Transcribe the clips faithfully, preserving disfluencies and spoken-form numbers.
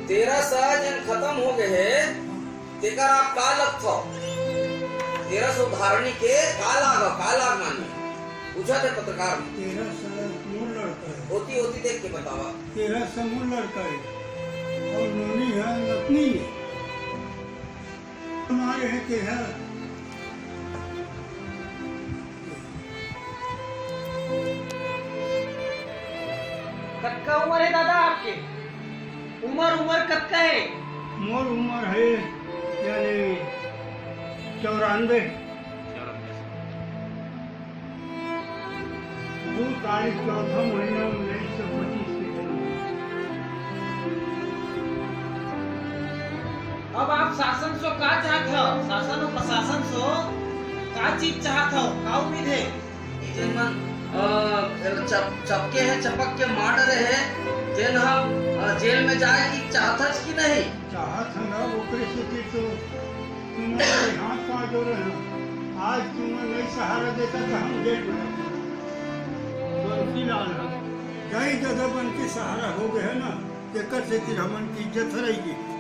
तेरह सौ जेन खत्म हो गए हे, तेकर आप का लगथव? तेरह सौ धारणी के का लाग, का लाग मानी? पूछत हे पत्रकार मन। तेरह सौ मोर लड़का हे। ओती, ओती देख के बतावा। तेरह सौ मोर लड़का हे। अउ नोनी हे, नतनी हे। हमारे हे तेरह। कतका उमर हे दादा आपके? उमर, उमर कतका हे? मोर उमर हे, यानी चौरानबे। दू तारीख चौथा महीना उन्नीस सौ पच्चीस के दिन। अब आप शासन से का चाहत हो? शासन और प्रशासन से का चीज चाहत हो? का उम्मीद हे? जेन मन, अ, चप-, चपके हे, चपक के मार डरे हे, तेन ह, अ, जेल में जाए की चाहत हस कि नहीं? चाहत हन, अब ओकरे सेती तो तुमन के हाथ पांव जोड़े हन। आज तुमन नहीं सहारा देता तो हम जेल में रहते। बंसीलाल ह, दाई ददा बन के सहारा हो गए हे ना, तेकर सेती हमन की इज्जत रही गे।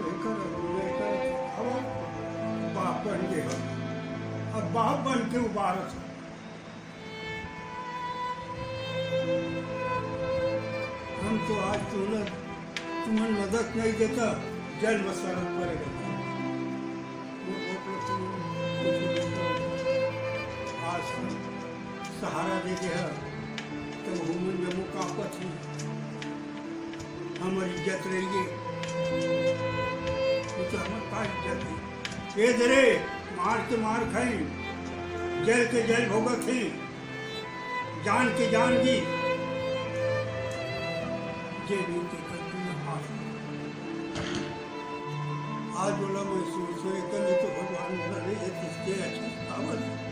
एकर, एकर, अब बाप बन गए हम। अब बाप बन के उबारत हन। हम तो आज तुमन, तुमन मदद नहीं देता, जेल में सड़क पर रहता। वो, वो, वो, तुमन कुछ नहीं करता। आज हम सहारा दे दे है, तो हमन जम्मो कांपत ही। हमर इज्जत रही गे, वो तो हमर का इज्जत हे? ए दरे, मार के मार खाई, जेल के जेल भोगत ही। जान के जान दी, जे नहीं के कर दिया माफ। आज वाला महसूस हो, एकदम ये तो भगवान वाला नहीं है, किसके अच्छा कावल।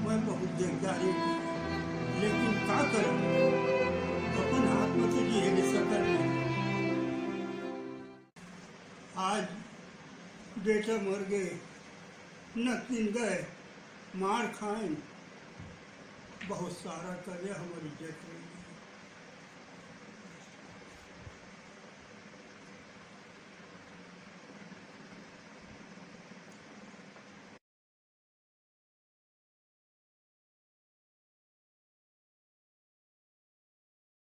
मैं बहुत दिलदारी की, लेकिन का करूं, अपन हाथ में तो जी है सकल नहीं। आज बेटा मर गए, नतिन गए, मार खाए, बहुत सारा करे हमारी इज्जत रही।